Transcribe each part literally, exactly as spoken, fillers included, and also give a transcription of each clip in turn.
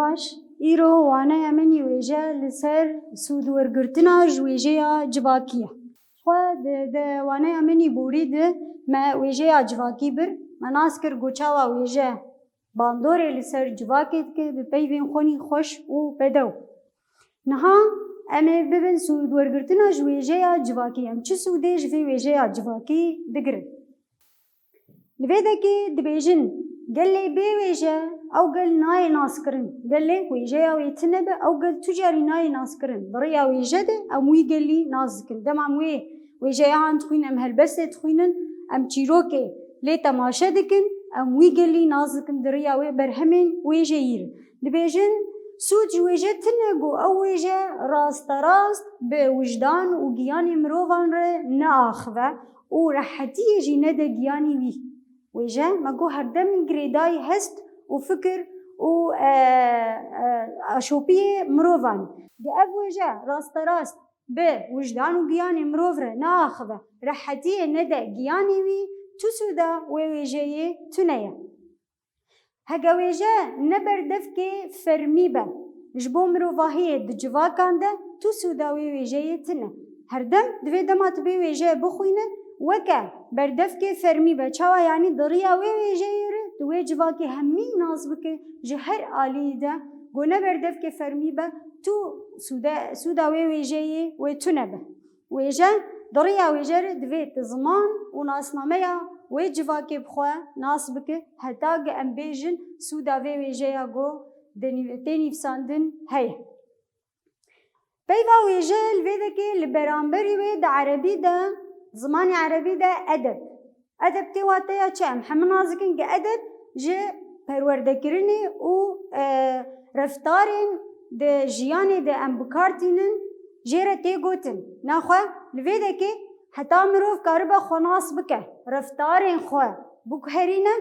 Baş, îro waneya min î wêje li ser sûdwergirtina ji wêjeya civakî ye. Xwe di, di waneya min î borî di me wêjeya civakî bir, me nas kir ku çawa wêje bandorê li ser civakê dike, bi peyvên xwe nî xweş û bedew. Niha em ê bibin sûdwergirtina ji wêjeya civakî. Em çi sûdê ji vê wêjeya civakî digirin? Li vê dekê dibêjin, gelê bê wêje, ew gel nayê naskirin. Gelê wêjeya wê tune be, ew gel tu carî nayê naskirin. Bi rêya wêje de em wî gelî nas dikin. Dema em wê wêjeya han dixwînin, em helbestê dixwînin, em çîrokê lê temaşe dikin, em wî gelî nas dikin di rêya wê berhemên wêjeyî re. Dibêjin, sûd ji wêje tune ku ew wêje rasterast bi wijdan û giyanê mirovan re neaxive û rehetiyê jî nede giyanî wî. Wêje me got herdem girêdayî hest û fikir û, e, e, aşopiyê mirovan. Di ev wêje rasterast bi wijdan û giyanê mirov re neaxive, rehetiyê nede giyanê wî, tu sûda wê wêjeyê tune ye. Hege wêje ne berdevkê fermî be, ji bo mirovahiyê di civakan de tu sûda wê wêjeyê tune. Herdem divê dema tu bê wêje bixwîne, weke berdevkê fermî be. Çawa, yanî di riya wê wêjeyê re tu wê civakê hemî nas bike, ji her alî de ku ne berdevkê fermî be, tu sûde, sûda wê wêjeyê wê tune be. Wêje, di riya wêje re divê tu ziman û nasnameya wê civakê bi xwe nas bike, heta ku em bêjin sûda vê wêjeya ku di nîv-, tê nîvsandin heye. Peyva wêje li vê dekê li beramberî wê di erebî de, zimanê erebî de edeb. Edeb tê wateya çi? Em hemû nas dikin ku edeb ji perwerdekirinê û, e, reftarên di jiyanê de em bi kar tînin jê re tê gotin. Naxwe li vê dekê heta mirov karibe xwe nas bike, reftarên xwe biguherîne,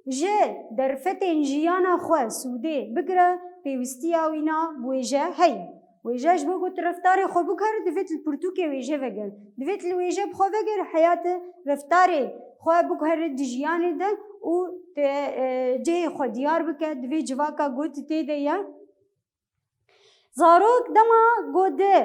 ji derfetên jiyana xwe sûdê bigire, pêwîstiya wîna bi wêje heye. Wêje ji bo ku tu reftarê xwe biguherî, divê tu li pirtûkê wêje vegerî. Divê tu li wêje bi xwe vegerî, heya tu reftarê xwe biguherî di jiyanê de û tu, e, cihê xwe diyar bike, divê civaka ku tu tê de ye. Zarok dema ku di,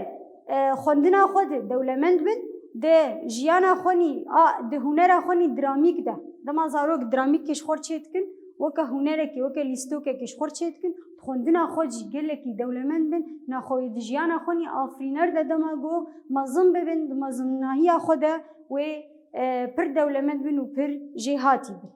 e, xwendina xwe de dewlemend bin, di jiyana xwe nî, a, di hunera xwe nî dinamîk de. Dema zarok dinamîkê ji xwe çê dikin, weke hunerekê, weke lîstokekê ji xwe çê dikin, di xwendina xwe jî gelekî dewlemend bin, naxwe wê di jiyana xwe nî afirîner de dema ku mezin bibin, di mezinnahiya xwe de wê, e, pir dewlemend bin û pir jêhatî bin.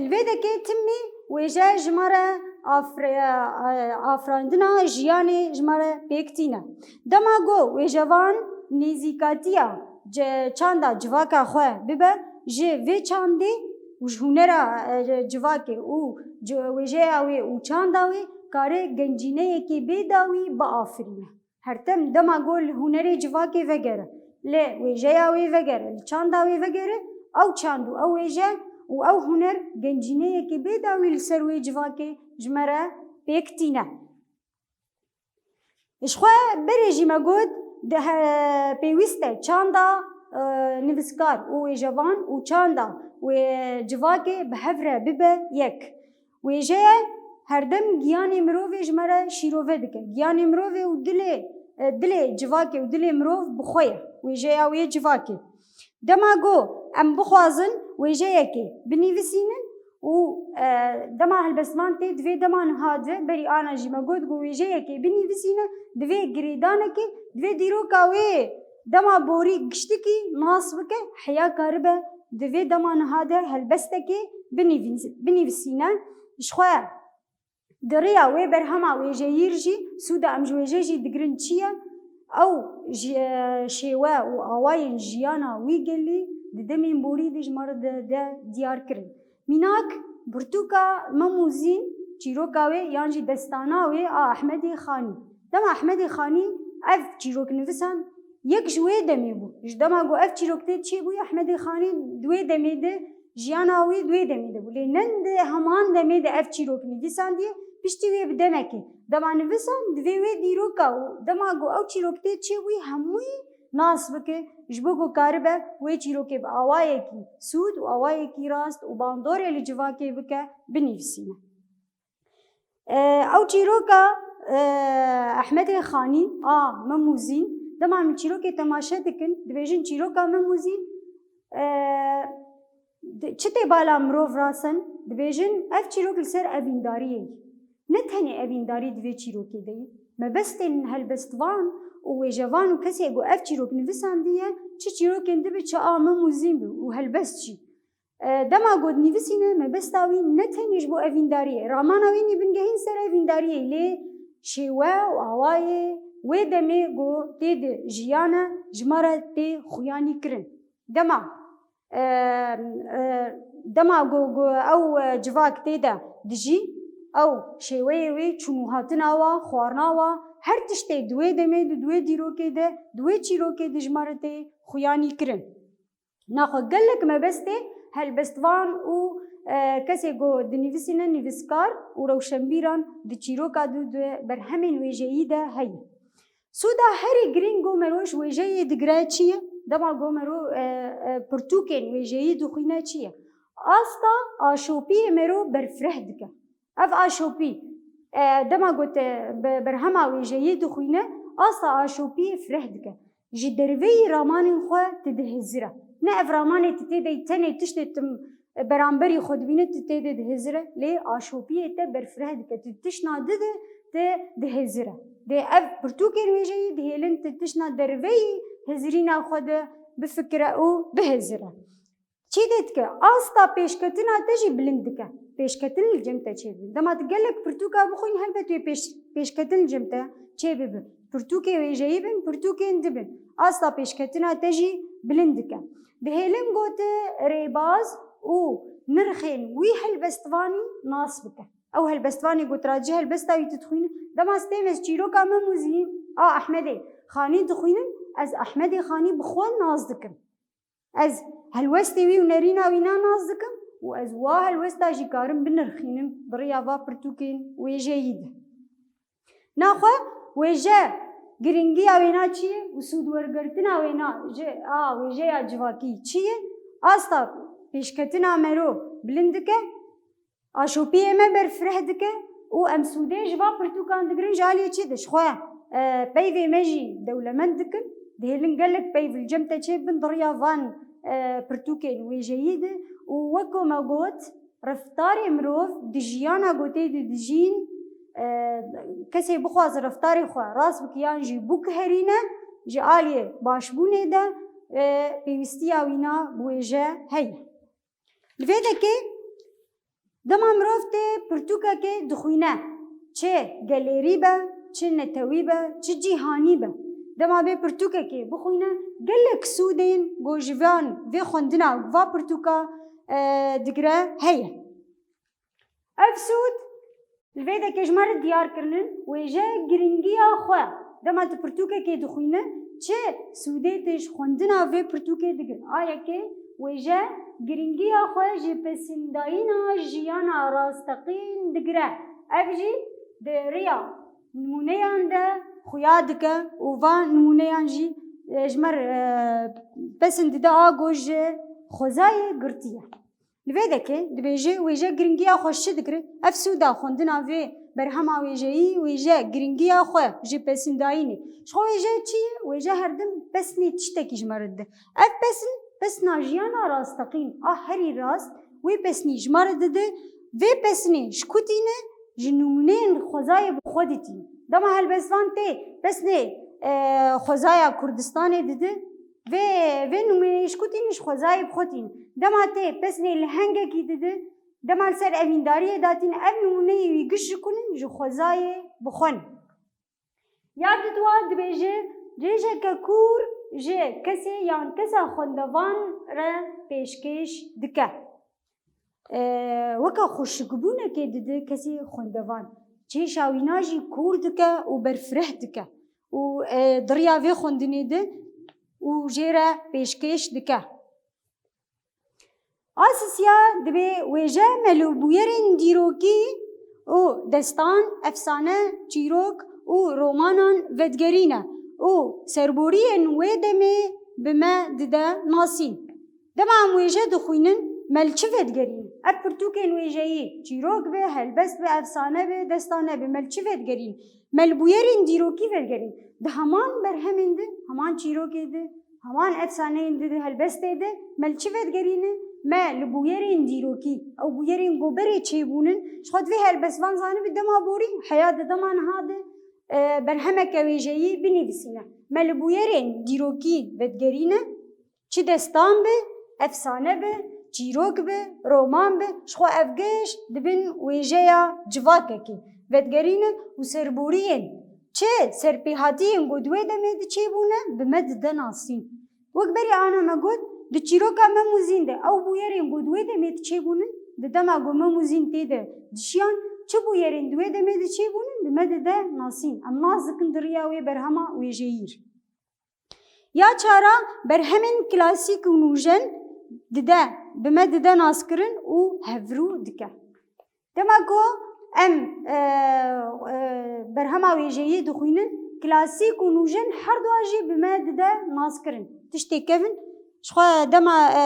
Li vê dekê timî wêje ji me re afre-, afirandina jiyanê ji me re pêk tîne. Dema ku wêjevan nêzîkatiya ce-, çanda civaka xwe bibe, ji vê çandê û ji hunera, e, civakê û ci-, wêjeya wê û çanda wê kare gencîneyekê bê dawî biafirîne. Her tim dema ku li hunerê civakê vegere, li wêjeya wê vegere, li çanda wê vegere, ew çand û ew wêje û ew huner gencîneyekî bê dawî li ser wê civakê ji me re pêk tîne. Ji xwe berê jî me got, di he-, pêwîst e çanda, e, nivîskar û wêjevan û çanda wê civakê bi hev re bibe yek. Wêjeye herdem giyanê mirovê ji me re şîrove dike. Giyanê mirovê û dilê, e, dilê civakê û dilê mirov bi xwe ye. Wêjeya wê civakê. Dema ku em bixwazin wêjeyekê binivîsînin û, e, dema helbestvan tê, divê dema niha de, berî ana jî me got ku wêjeyekê binivîsîne, divê girêdanekê, divê dîroka wê dema borî giştikî nas bike, heya karibe di vê dema niha de helbestekê binivîs-, binivîsîne. Ji xwe di riya wê berhema wêjeyî re jî sûda em ji wêje jî digirin çi ye? Ew ji, e, şêwe û awayên jiyana wî gelî di demên borî de ji me re de, de diyar kirin. Mînak, pirtûka Mem û Zîn, çîroka wê yan jî destana wê a Ehmedê Xanî. Dema Ehmedê Xanî ev çîrok nivisan, yek ji wê demê bû. Ji dema ku ev çîrok tê çêbûyî, Ehmedê Xanî di wê demê de, jiyana wê di wê demê de bû. Lê ne di heman demê de ev çîrok nivîsandiye, piştî wê bi demekê. Dema nivisan, divê wê dîroka û dema ku ew çîrok tê çêbûyî, hemûyî nas bike, ji bo ku karibe wê çîrokê bi awayekî sûd û awayekî rast û bandorê li civakê bike, binivîsîne. E, ew çîroka, e, Ehmedê Xanî a Mem û Zîn, dema em çîrokê temaşe dikin, dibêjin çîroka Mem û Zîn, e, di-, çi tê bala mirov rasen, dibêjin ev çîrok li ser evîndariyê ye. Ne tenê evîndarî di vê çîrokê de ye. Mebestên helbestvan û wêjevan û kesê ku ev çîrok nivîsandiye, çi çîrokên dibe çi a Mem û Zîn bi û helbest jî. E, dema ku dinivîsîne, mebesta wî ne tenê ji bo evîndariyê, ramana wî nî bingehîn ser evîndariyê, lê şêwe û awayê wê demê ku tê de jiyane, ji me re tê xuyanî kirin. Dema, e, e, dema ku, ku ew, e, civak tê de dijî, ew şêweyê wê çûn û hatina wa, xwarina wa, her tiştê di wê demê de, di wê dîrokê de, di wê çîrokê de ji me re tê xuyanî kirin. Naxwe gelek mebestê helbestvan û, e, kesê ku dinivîsîne, nivîskar û rewşenbîran di çîroka dû di berhemên wêjeyî de heye. Sûda herî girîng ku mero ji wêjeyê digire çi ye? Dema ku mero, e, e, pirtûkên wêjeyî dixwîne çi ye? Asta aşopiyê mero berfireh dike. Ev aşopî, e, dema ku te be-, berhema wêjeyê dixwîne, asta aşopiyê fireh dike. Ji derveyî ramanên xwe tu dihizire. Ne ev ramanê tu tê de tenê tiştê tu beramberî xwe dibîne, tu tê de dihizire, lê aşopiyê te berfireh dike. Tu tiştna dide, tu dihizire. Dê ev pirtûkên wêjeyî dihêlin tu tiştna derveyî hizirîna xwe de bifikire û bihizire. Çi dê dike? Asta pêşketina te jî bilind dike. Pêşketin li cem te çêbibin. Dema tu gelek pirtûka bixwîn, helbet wê pêş-, pêşketin li cem te çêbibin. Pirtûkê wêjeyî bin, pirtûkên din bin. Asta pêşketina te jî bilind dike. Dihêlin ku tu rêbaz û nirxên wî helbestvanî nas bike. Ew helbestvanê ku tu ra cih helbesta wî tu dixwînî. Dema ez têm ez çîroka Mem û Zîn a Ehmedê Xanî dixwînim, ez Ehmedê Xanî bi xwe nas dikim. Ez helwestê wî û nerîna wî na nas dikim û ez wa helwesta jî karim binirxînim bi riya va pirtûkên wêjeyî de. Naxwe wêje giringiya wêna çi ye û sûdwergirtina wêna ji a wêjeya civakî çi ye? Asta pêşketina mero bilind dike. Aşopiyê me berfireh dike û em sûdê ji van pirtûkan digirin, ji aliyê çi de ji xwe, e, peyvê me jî dewlemend dikin. Dihêlin gelek peyv li cem te çêbibin di riya van, e, pirtûkên wêjeyî de û wek ku me got, reftarê mirov di jiyana ku tê de dijîn, e, kesê bixwaze reftarê xwe rast bike yan jî biguherîne, ji aliyê başbûnê de, e, pêwîstiya wîna bi wêje heye. Li vê dekê dema mirov tê pirtûkekê dixwîne, çi gelêrî be, çi netewî be, çi cîhanî be, dema vê pirtûkekê bixwîne, gelek sûdên ku ji van vê xwendina va pirtûka, e, digire heye. Ev sûd Li vê dekê ji me re diyar kirinin, wêje giringiya xwe. Dema tu pirtûkekê dixwîne, çi sûdê tu ji xwendina vê pirtûkê digir? A yekê, wêje giringiya xwe ji pesîndayîna jiyana rasteqîn digire. Ev jî di riya nimûneyan de xuya dike û van nimûneyan jî, e, ji me re, e, pesind dide a ku ji xwezayê girtiye. Li vê dekê dibêje wêje giringiya xwe ji çi digire? Ev sûda xwendina vê berhema wêjeyî, wêje giringiya xwe ji pesîndayînê. Ji xwe wêje çi ye? Wêje herdim pesnê tiştekî ji me re dide. Ev pesn, pesna jiyana rasteqîn a herî rast, wê pesnî ji me re dide. Vê pesnê ji ku tîne? Ji nimûneyên xwezayê bi xwe ditîn. Dema helbestvan tê pesnê, e, xwezaya Kurdistanê dide, vê, vê nimûneyê ji ku tîne? Ji xwezayê bi xwe tîne. Dema tê pesnê lehengekî dide, dema li ser evîndariyê datîne, ev nimûneyê wî giş ji ku ne? Ji xwezayê bi xwe ne. Ya didwa dibêje, cihêşeke kûr ji kesê yan kesa xwendevan re pêşkêş dike. E, weke xweşikbûnekê dide kesê xwendevan. Cihêşa wîna jî kûr dike û berfireh dike. Û, e, di riya vê xwendinê de û jê re pêşkêş dike. Asisya dibê wêje melûbûyerên dîrokî û destan, efsane, çîrok û romanan vedigerîne û serboriyên wê demê bi me dide nasîn. Dema em wêje dixwînin, me li çi vedigerîne? Ev pirtûkên wêjeyî, çîrok be, helbest be, efsane be, destane be, me li çi vedigerîn? Me li bûyerên dîrokî vedigerîn. Di heman berhemên de, heman çîrokê de, heman efsaneyên de, di helbestê de me li çi vedigerîne? Me li bûyerên dîrokî, ew bûyerên ku berê çêbûnin, ji xwe divê helbestvan zanibe dema borî, heya di dema niha de, e, berhemeke wêjeyî binivîsîne. Me li bûyerên dîrokî vedigerîne, çi destan be, efsane be, çîrok be, roman be, ji xwe ev giş di bin wêjeya civakekê vedigerîne û serboriyên çi serpêhatiyên ku di wê demê de çêbûne, bi me dide nasîn. Wek berî ana me got, di çîroka Mem û Zîn de ew bûyerên ku di wê demê de çêbûnin, di dema ku Mem û Zîn tê de dijiyan, çi bûyerên di wê demê de çêbûnin, bi me dide nasîn. Em nas dikin di riya wê berhema wêjeyî re. Ya çara, berhemên klasîk û nûjen dide, bi me dide naskirin û hevrû dike. Dema ku em, e, e, berhema wêjeyî dixwînin, klasîk û nûjen her dua jî bi me dide naskirin. Tiştê kevin, ji xwe dema, e,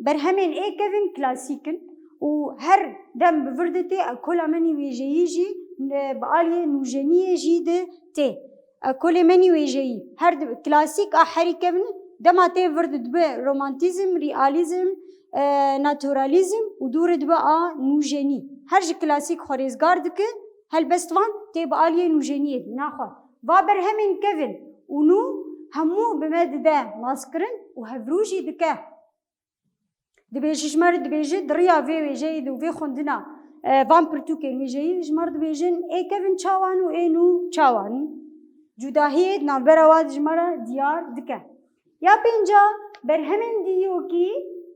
berhemên ê kevin klasîk in û her dem bi vir de tê, ekola me nî wêjeyî jî, e, bi aliyê nûjeniyê jî de tê. Ekolê me nî wêjeyî. Her di klasîk a herî kevin, dema tê vir de dibe romantîzm, realîzm, e, naturalîzm û dû re dibe a nûjenî. Her ji klasîk xwe rêzgar dike, helbestvan tê bi aliyê nûjeniyê de. Naxwe. Va berhemên kevin û nû hemû bi me dide naskirin û hevrû jî dike. Dibêje, ji me re dibêje, di riya vê wêjeyê de û vê xwendina, e, van pirtûkên wêjeyî, ji me re dibêjin, ê kevin çawan û ê nû çawan in. Cudahiyê di navbera wan de ji me re diyar dike. Ya pênca, berhemên dîrokî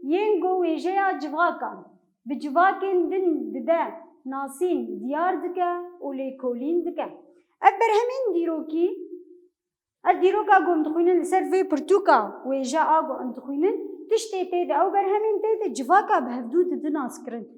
yên ku wêjeya civakan bi civakên din dide nasîn, diyar dike û lêkolîn dike. Ev berhemên dîrokî Ev dîroka ku em dixwînin, li ser vê pirtûka wêje a ku em dixwînin, tiştê tê de, ew berhemên tê de civaka bi hevdû didin naskirin.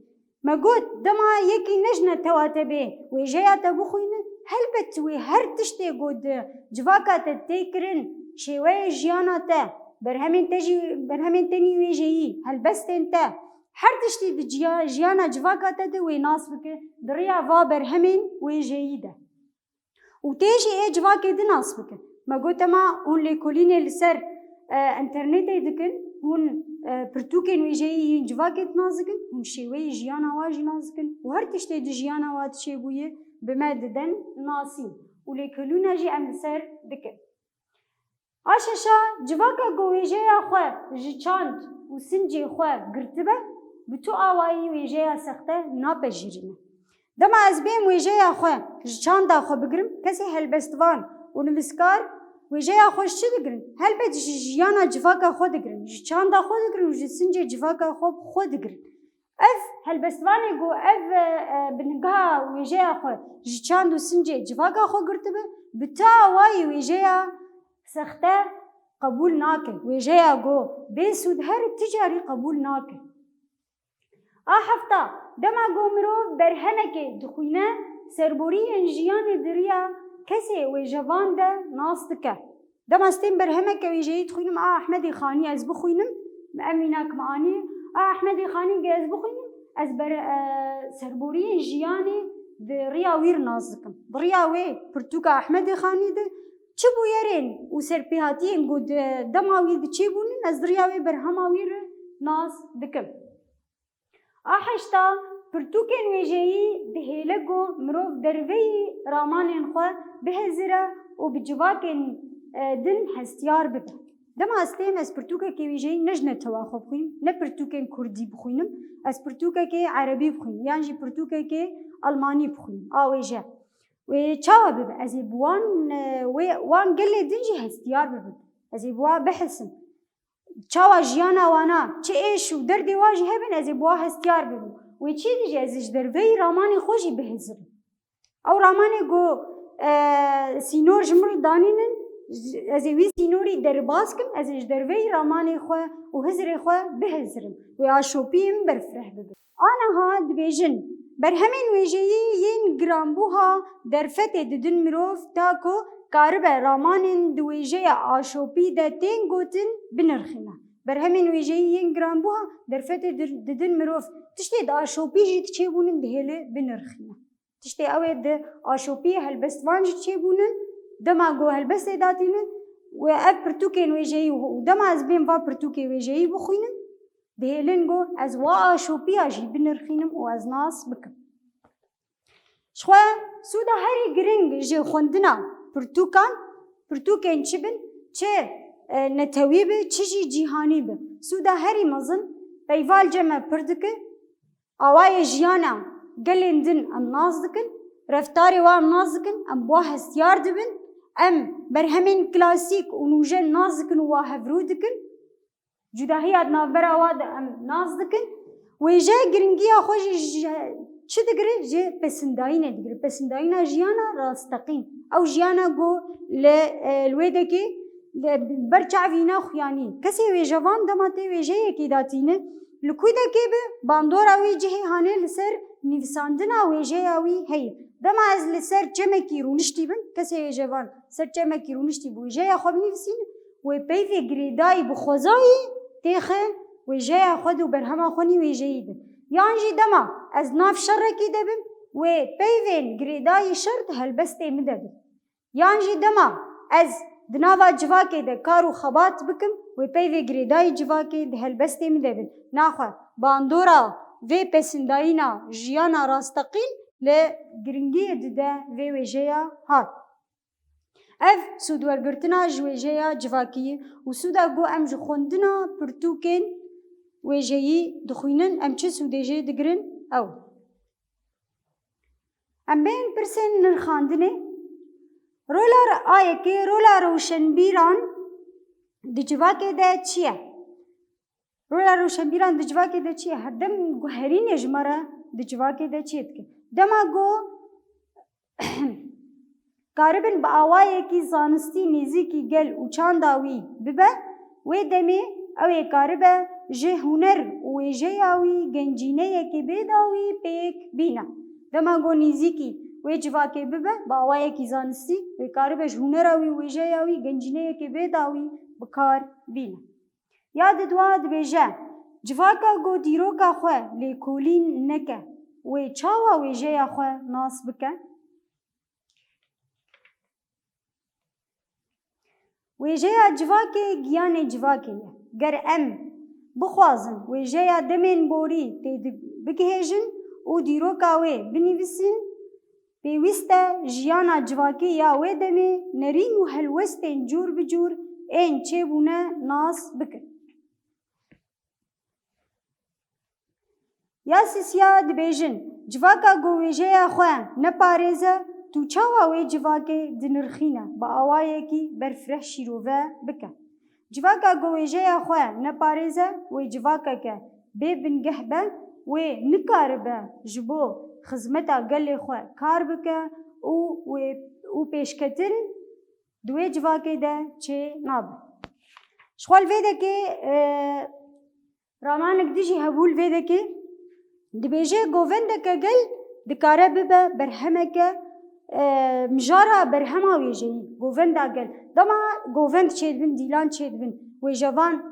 Me got, dema yekî ne ji netewa te bê, wêjeya te bixwîne, helbet wê her tiştê ku di civaka te tê kirin, şêweyê jiyana te, berhemên te jî, berhemên te nî wêjeyî, helbestên te, her tiştî di ciya-, jiyana civaka te de wê nas bike, di riya va berhemên wêjeyî de. Û tê jî ê civakê di nas bikin. Me got, dema hûn lêkolînê li ser, e, înternetê dikin, hûn, e, pirtûkên wêjeyî yên civakê di nas dikin, hûn şêweyê jiyana wa jî nas dikin û her tiştê di jiyana wa de çêbûye bi me diden nasîn û lêkolîna jî em li ser dikin. A şeşa, civaka ku wêjeya xwe ji çand û sincê xwe girtibe, bi tu awayî wêjeya sexte napejirîne. Dema ez bêm wêjeya xwe ji çanda xwe bigirim, kesê helbestvan û nivîskar wêjeya xwe ji çi digirin? Helbet ji jiyana civaka xwe digirin, ji çanda xwe digirin û ji sincê civaka xwe bi xwe digirin. Ev helbestvanê ku ev, e, e, bingeha wêjeya xwe ji çand û sincê civaka xwe girtibe, bi tu awayî wêjeya sexte qebûl nake. Wêjeya ku bê sûd here ti carî qebûl nake. A hefta, dema ku mirov berhemekê dixwîne, serboriyên jiyanê di riya kesê wêjevan de nas dike. Dema ez tên berhemeke wêjeyî dixwînim, a Ehmedê Xanî ez bixwînim, em mînak me anî, a Ehmedê Xanî ge ez bixwînim, ez ber-, e, serboriyên jiyanê di riya wî re nas dikim. Di riya wê pirtûka Ehmedê Xanî de çi bûyerên û serpêhatiyên ku di dema wî de çêbûnin, ez di riya wê berhema wî re nas dikim. A heşta, pirtûkên wêjeyî dihêle ku mirov derveyî ramanên xwe bihizire û bi civakên, e, din hestiyar bibe. Dema ez têm, ez pirtûkekê wêjeyî ne ji netewa xwe bixwînim, ne pirtûkên kurdî bixwînim, ez pirtûkekê erebî bixwînim, yan jî pirtûkekê almanî bixwînim, a wêje. Wê çawa bibe? Ez ê bi wan, e, wê, wan gelê din jî hestiyar bibim. Ez ê bi wan bihisim. Çawa jiyana wana, çi êş û derdê wan jî hebin, ez ê bi wan hestiyar bibim. Wê çî de jî ez ê ji derveyî ramanê xwe jî bihizirim. Ew ramanê ku, e, sînor ji min re danînin, ez ê wî sînorî derbas kim, ez ê ji derveyî ramanê xwe û hizirê xwe bihizirim. Wê aşopiyê min berfireh bibe. Aniha dibêjin, berhemên wêjeyî yên giranbûha derfetê didin mirov ta ku karibe ramanên di wêjeya aşopî de tên gotin binirxîne. Berhemên wêjeyî yên giranbûha derfetê dir-, didin mirov. Tiştê di aşopî jî diçêbûnin dihêli binirxîne. Tiştê ew ê di aşopî helbestvan jî çêbûnin, dema ku helbestê datînin û ev pirtûkên wêjeyî û dema ez bên va pirtûkê wêjeyî bixwînim, dihêlin ku ez wa aşopiya jî binirxînim û ez nas bikim. Ji xwe sûda herî giring ji xwendina pirtûkan, pirtûkên çi bin, çi, e, netewî bi, çi jî cîhanî bi. Sûda herî mezin peyva li cem me pir dike, awayê jiyana gelên din em nas dikin, reftarê wan em nas dikin, em bi wan hestiyar dibin, em berhemên klasîk û nûjen nas dikin û wa hevrû dikin. Cudahiya di navbera wa de em nas dikin. Wêje giringiya xwe jî ji çi digire? Ji pesindayînê digire. Pesindayîna jiyana rasteqîn. Ew jiyana ku li, e, li wê dekê li ber çavîna xuyanî. Kesê wêjevan dema tê wêjeyekê datîne, li ku dekê bi bandora wê cihê hanê li ser nivîsandina wêjeya wî heye. Dema ez li ser çemekî rûniştî bim, kesê wêjevan ser çemekî rûniştî bi wêjeya xwe binivîsîne, wê peyvê girêdayî bi xwezayî têxe wêjeya xwe de û berhema xwe nî wêjeyî de. Yan jî dema ez nav şerekî de bim, wê peyvên girêdayî şer di helbestê min de bin. Yan jî dema ez di nava civakê de kar û xebat bikim, wê peyvê girêdayî civakê di helbestê min de bin. Naxwe bandora vê pesindayîna jiyana rasteqîn li giringiyê dide vê wêjeya hat. Ev sûdwergirtina ji wêjeya civakî ye û sûda ku em ji xwendina pirtûkên wêjeyî dixwînin, em çi sûdê jê digirin? Ew. Em bên pirsên nirxandinê. Rola re-, a yekê, rola rewşenbîran di civakê de çi ye? Rola rewşenbîran di civakê de çi ye? Herdem guherînê ji me re di civakê de çê dike. Dema ku karibin bi awayekî zanistî nêzîkî gel û çanda wî bibe, wê demê ew ê karibe ji huner û wêjeya wî gencîneyekê bê dawî pêk bîne. Dema ku nêzîkî wê civakê bibe, bi awayekî zanistî, wê karibe ji hunera wî, wêjeya wî, gencîneyekê bê dawî bi kar bîne. Ya di dua dibêje, civaka ku dîroka xwe lêkolîn neke, wê çawa wêjeya xwe nas bike? Wêjeya civakê giyanê civakê ye. Ger em bixwazin wêjeya demên borî tê di-, bigihêjin û dîroka wê binivîsin, pêwîst e jiyana civakê ya wê demê nerîn û helwestên cûr bi cûr ên çêbûne nas bikin. Ya sisiya dibêjin, civaka ku wêjeya xwe neparêze, tu çawa wê civakê dinirxîne, bi awayekî berfireh şîrove bike? Civaka ku wêjeya xwe neparêze, wê civakeke bê bingeh be, wê nikaribe ji bo xizmeta gelê xwe kar bike û wê, û pêşketin di wê civakê de çê nabe. Ji xwe li vê dekê, e, ramanek dijî hebû li vê dekê. Dibêje govendeke gel dikare bibe berhemeke, e, mijara berhema wêjeyî. Govenda gel. Dema govend çêdibin, dîlan çêdibin, wêjevan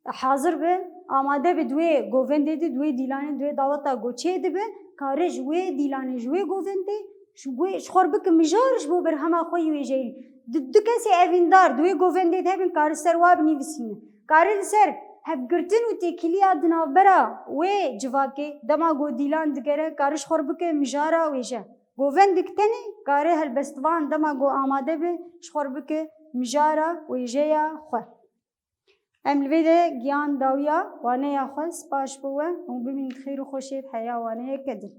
hazir bi, amade bi di wê govendê de, di wê dîlanê, di wê daweta ku çêdibe, kare ji wê dîlanê, ji wê govendê, ji wê, ji xwe re bike mijar ji bo berhema xwe yî wêjeyî. Du, du kesê evîndar di wê govendê de hebin, kare ser wa binivîsîne. Kare li ser hevgirtin û têkiliya di navbera wê civakê, dema ku dîlan digere, kare ji xwe re bike mijara wêje. Govendik tenê kare helbestvan dema ku amade be, ji xwe re bike mijara wêjeya xwe. Em li vê de giyan dawiya waneya xwe, spas ji bo we û bimînin xêr û xweşiyê di heya waneyeke din.